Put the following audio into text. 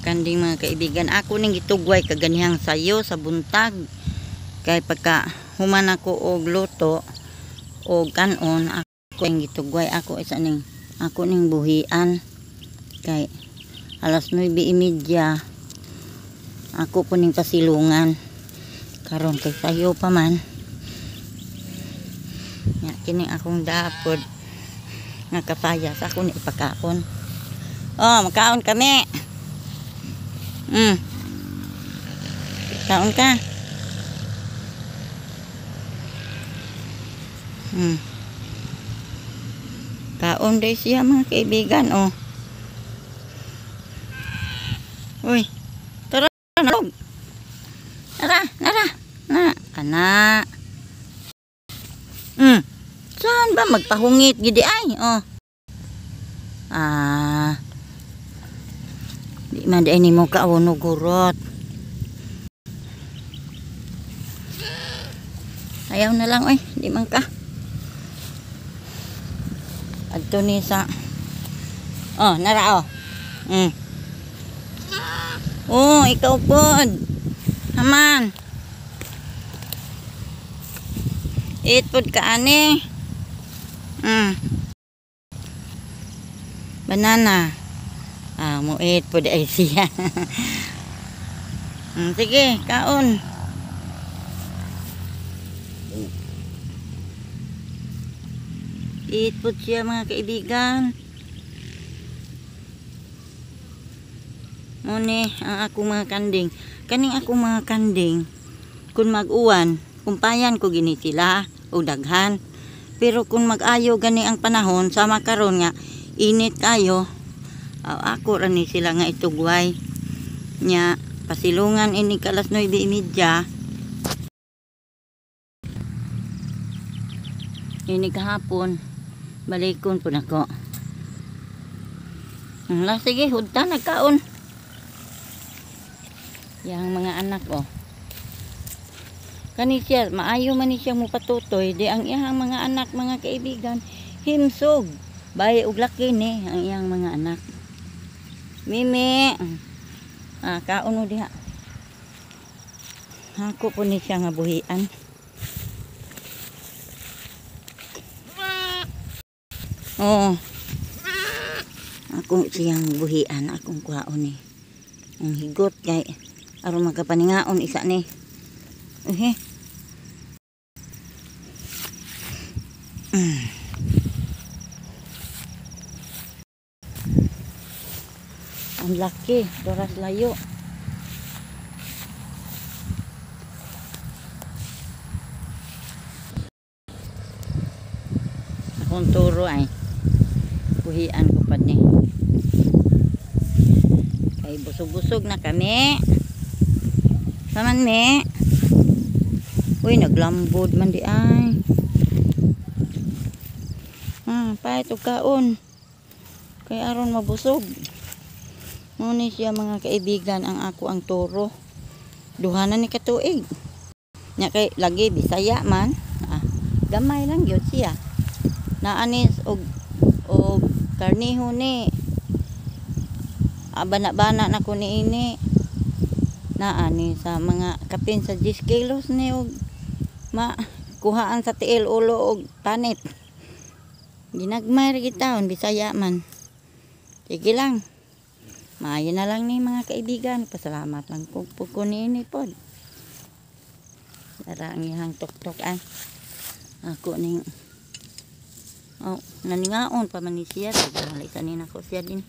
Kanding mga kaibigan. Ako ning gitugway kaganihang sayo sa buntag. Kay pagka human ako og luto og kanon, ako ning gitugway, ako isa ning ako ning buhian. Kay alas 9:30 ako po ning pasilungan. Karon kay sayo pa man. Nya kini akong dapod nga kapayas ako ni ipakaon. Oh, makaon kami. Kaon ka. Kaon day siya mga kaibigan, oh. Uy. Tara na. Nara, nara. Na, ana. Saan ba magpahungit gidi ay, oh. Ah. Di man di nimo kaon og gurot. Ayaw na lang oy, di man ka. Adto ni sa. Oh, nara oh. Oh, ikaw pod. Haman. Eat pod ka ani. Banana. Ah, muit pod ay siya. Sige, kaon. Eat pod siya mga kaibigan. Muni ang akong mga kanding. Kaning akong mga kanding, kung mag-uwan, kumpayan ko gini sila og daghan. Pero kung mag-ayo gani ang panahon, sama karon nga init kayo, ako ra ni sila nga itugway. Nya pasilungan ini alas 9:30. Ini kahapon balikon pud ako. La sige, hudta nagkaon. Yang mga anak oh. Kani siya, maayo man ni siya mopatutoy, di ang iyang mga anak mga kaibigan himsog. Bay og laki ni ang iyang mga anak. Mimi. Ah, kaon mo diha. Ako po ni siya nga buhian. Oo. Ako siyang buhian, akong kuhaon ni. Ang higot kay aron makapaningaon isa ni. Uhe. Ang laki, doras layo. Akong turo ay buhian ko pa ni. Kay busog-busog na kami. Saman me. Uy, naglambod man di ay. Pahit og kaon. Kay aron mabusog. Ngunit siya mga kaibigan ang ako ang turo. Duha na ni katuig. Nya kay lagi Bisaya man. Ah, gamay lang gyud siya. Naanis og karniho ni. Bana-bana na ko niini. Naani sa mga kapin sa 10 kilos ni og makuhaan sa tiil ulo og panit. Ginagmay ra gid taon Bisaya man. Sige lang. Maayo na lang ni mga kaibigan. Pasalamat lang ko po niini pod. Dara ang iyang tuktok ay. Ako ning oh, naningaon pa man ni siya. Tagalay sa nina ko siya din.